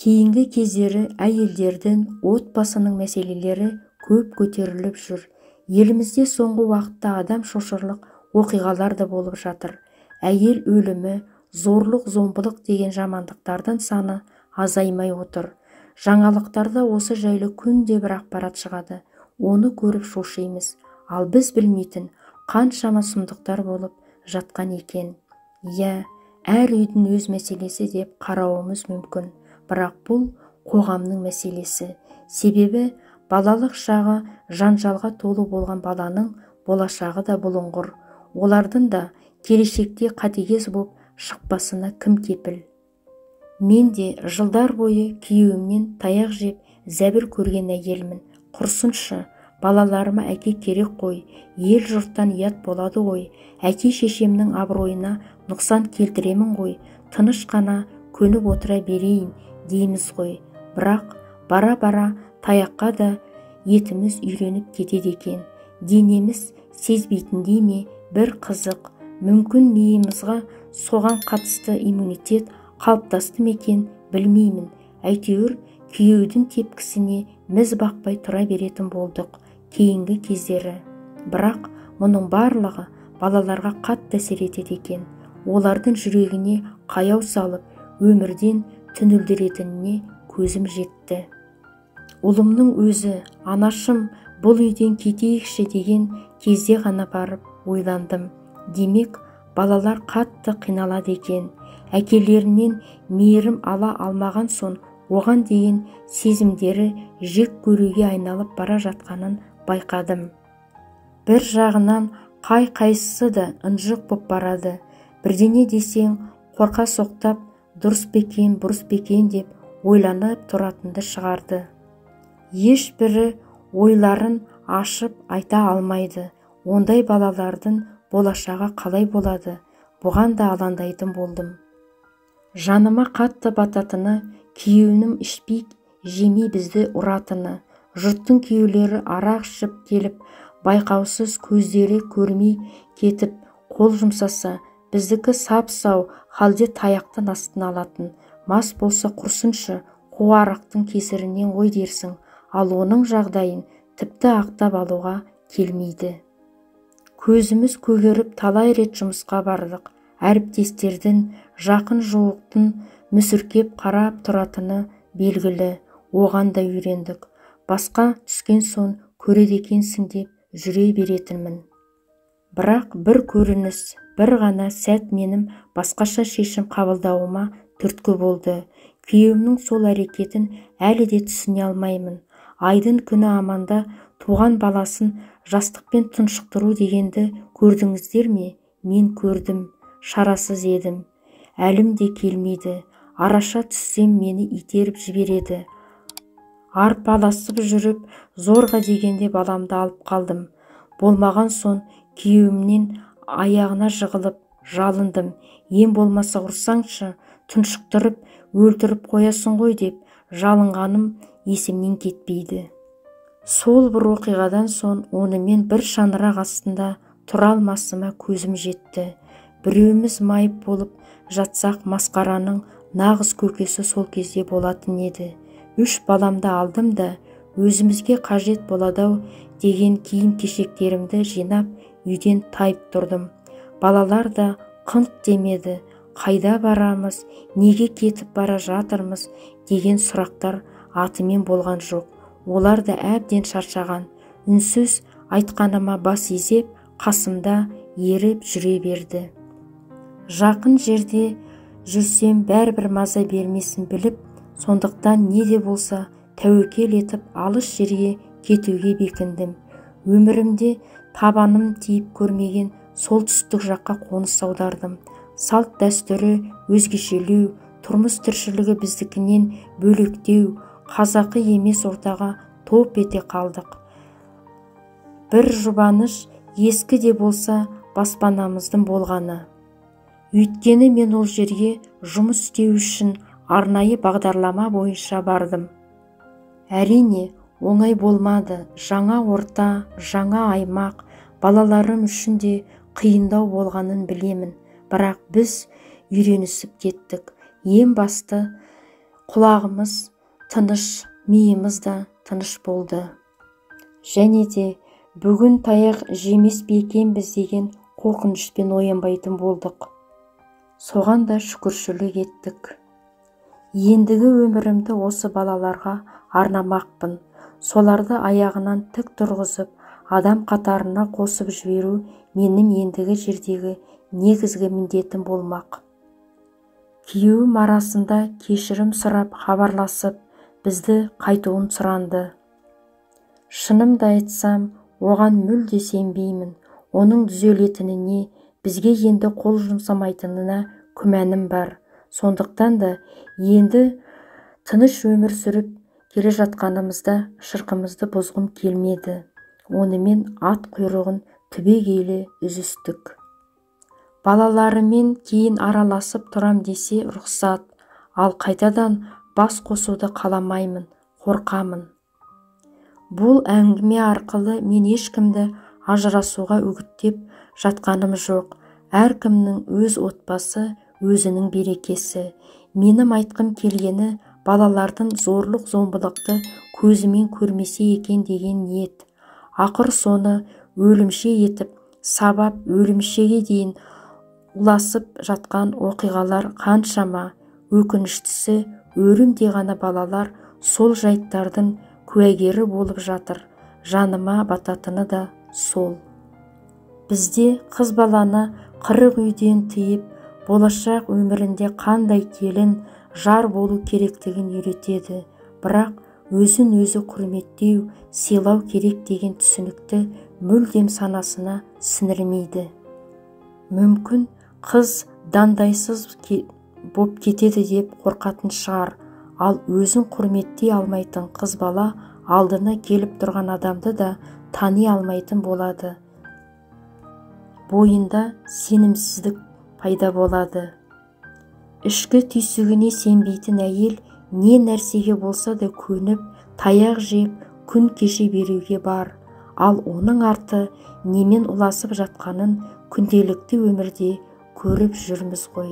Кейінгі кездері әйелдердің, отбасының мәселелері көп көтеріліп жүр. Елімізде соңғы уақытта адам шошырлық оқиғалар да болып жатыр. Әйел өлімі, зорлық-зомбылық деген жамандықтардың саны азаймай отыр. Жаңалықтарда осы жайлы күнде бір ақпарат шығады. Оны көріп шошимыз. Ал біз білмейтін қаншама сұмдықтар болып жатқан екен. Иә, әр үйдің өз мәселесі деп қарауымыз мүмкін. Бірақ бұл қоғамның мәселесі. Себебі балалық шағы жанжалға толы болған баланың болашағы да бұлыңғыр. Олардың да келешекте қатыгез боп шықпасына кім кепіл? Мен де жылдар бойы күйеуімнен таяқ жеп, зәбір көрген әйелмін. Құрсыншы, балаларыма әке керек қой, ел жұрттан ұят болады ғой, әке шешемнің абыройына нұқсан келтіремін ғой, тыныш қана көніп отыра берейін дейміз ғой. Бірақ бара-бара таяққа да етіміз үйреніп кетеді екен. Денеміз сезбейтіндей ме, бір қызық. Мүмкін миымызға соған қатысты иммунитет қалыптасты ма екен, білмеймін. Әйтеуір күйеудің тепкісіне міз бақпай тұра беретін болдық кейінгі кездері. Бірақ мұның барлығы балаларға қатты әсер етеді екен. Олардың жүрегіне қаяу салып, өмірден түңілдіретініне көзім жетті. Ұлымның өзі, анашым, бұл үйден кетейікші деген кезде ғана барып ойландым. Демек, балалар қатты қиналады екен. Әкелерінен мейірім ала алмаған соң, оған деген сезімдері жек көруге айналып бара жатқанын байқадым. Бір жағынан қай-қайсысы да ынжық боп барады. Бірдеңе десең, қорқа соқтап, дұрыс па екен, бұрыс па екен деп ойланып тұратынды шығарды. Ешбірі ойларын ашып айта алмайды. Ондай балалардың болашағы қалай болады? Бұған да алаңдайтын болдым. Жаныма қатты бататыны, күйеуінің ішпей жемей бізді ұратыны. Жұрттың күйеулері арақ ішіп келіп, байқаусыз көздері көрмей кетіп, қол жұмсаса, біздікі сап-сау халде таяқтың астына алатын. Мас болса құрсыншы, қу арақтың кесірінен ғой дерсің, ал оның жағдайын тіпті ақтап алуға келмейді. Көзіміз көгеріп талай рет жұмысқа бардық. Әріптестердің, жақын жуықтың мүсіркеп қарап тұратыны белгілі, оған да үйрендік. Басқа түскен соң көреді екенсің деп жүре беретінмін. Бірақ бір көрініс, бір ғана сәт менің басқаша шешім қабылдауыма түрткі болды. Күйеуімнің сол әрекетін әлі де түсіне алмаймын. Айдың күні аманда туған баласын жастықпен тұншықтыру дегенді көрдіңіздер ме? Мен көрдім, шарасыз едім. Әлім де келмейді. Араша түссем мені итеріп жібереді. Арпаласып жүріп, зорға дегенде баламды алып қалдым. Болмаған соң күйеуімнен аяғына жығылып, жалындым. Ең болмаса ұрсаңшы, тұншықтырып, өлтіріп қоясың ғой деп жалынғаным есімнен кетпейді. Сол бір оқиғадан соң онымен бір шаңырақ астында тұра алмасыма көзім жетті. Біреуіміз майып болып жатсақ, масқараның нағыз көкесі сол кезде болатын еді. 3 баламды алдым да, өзімізге қажет болады-ау деген киім-кешектерімді жинап, үйден тайып тұрдым. Балалар да қыңқ демеді. Қайда барамыз, неге кетіп бара жатырмыз деген сұрақтар атымен болған жоқ. Олар да әбден шаршаған. Үнсіз айтқаныма бас изеп, қасымда еріп жүре берді. Жақын жерде жүрсем бәрібір маза бермесін біліп, сондықтан не де болса тәуекел етіп алыс жерге кетуге бекіндім. Өмірімде табаным тиіп көрмеген солтүстік жаққа қоныс аудардым. Салт дәстүрі өзгешелеу, тұрмыс тіршілігі біздікінен бөлектеу, қазақы емес ортаға топ ете қалдық. Бір жұбаныш ескі де болса баспанамыздың болғаны. Өйткені мен ол жерге жұмыс істеу үшін арнайы бағдарлама бойынша бардым. Әрине, оңай болмады. Жаңа орта, жаңа аймақ, балаларым үшін де қиындау болғанын білемін. Бірақ біз үйренісіп кеттік. Ең басты Құлағымыз тыныш, миымыз да тыныш болды. Және де бүгін таяқ жемес пе екенбіз деген қорқынышпен оянбайтын болдық. Соған да шүкіршілік еттік. Ендігі өмірімді осы балаларға арнамақпын. Соларды аяғынан тік тұрғызып, адам қатарына қосып жіберу менің ендігі жердегі негізгі міндетім болмақ. Күйеуім арасында кешірім сұрап хабарласып, бізді қайтуын сұранды. Шынымды айтсам, оған мүлде сенбеймін. Оның түзелетініне, бізге енді қол жұмсамайтынына күмәнім бар. Сондықтан да енді тыныш өмір сүріп келе жатқанымызда шырқымызды бұзғым келмеді. Онымен ат құйрығын түбегейлі үзістік. Балаларымен кейін араласып тұрам десе рұқсат, ал қайтадан бас қосуды қаламаймын, қорқамын. Бұл әңгіме арқылы мен ешкімді ажырасуға үгіттеп жатқаным жоқ. Әркімнің өз отбасы, өзінің берекесі. Менің айтқым келгені балалардың зорлық-зомбылықты көзімен көрмесе екен деген ниет. Ақыр соны өлімше етіп, сабап өлімшеге дейін ұласып жатқан оқиғалар қаншама. Өкініштісі, өрімдей ғана балалар сол жайттардың куәгері болып жатыр. Жаныма бататыны да сол. Бізде қыз баланы 40 үйден тыйып, болашақ өмірінде қандай келін, жар болу керектігін үйретеді. Бірақ өзін өзі құрметтеу, сыйлау керек деген түсінікті мүлдем санасына сіңірмейді. Мүмкін қыз дандайсыз боп кетеді деп қорқатын шығар, ал өзін құрметтей алмайтын қыз бала алдына келіп тұрған адамды да тани алмайтын болады. Бойында сенімсіздік пайда болады. Ішкі түйсігіне сенбейтін әйел не нәрсеге болса да көніп, таяқ жеп, күн кеше беруге бар. Ал оның арты немен ұласып жатқанын күнделікті өмірде көріп жүрміз ғой.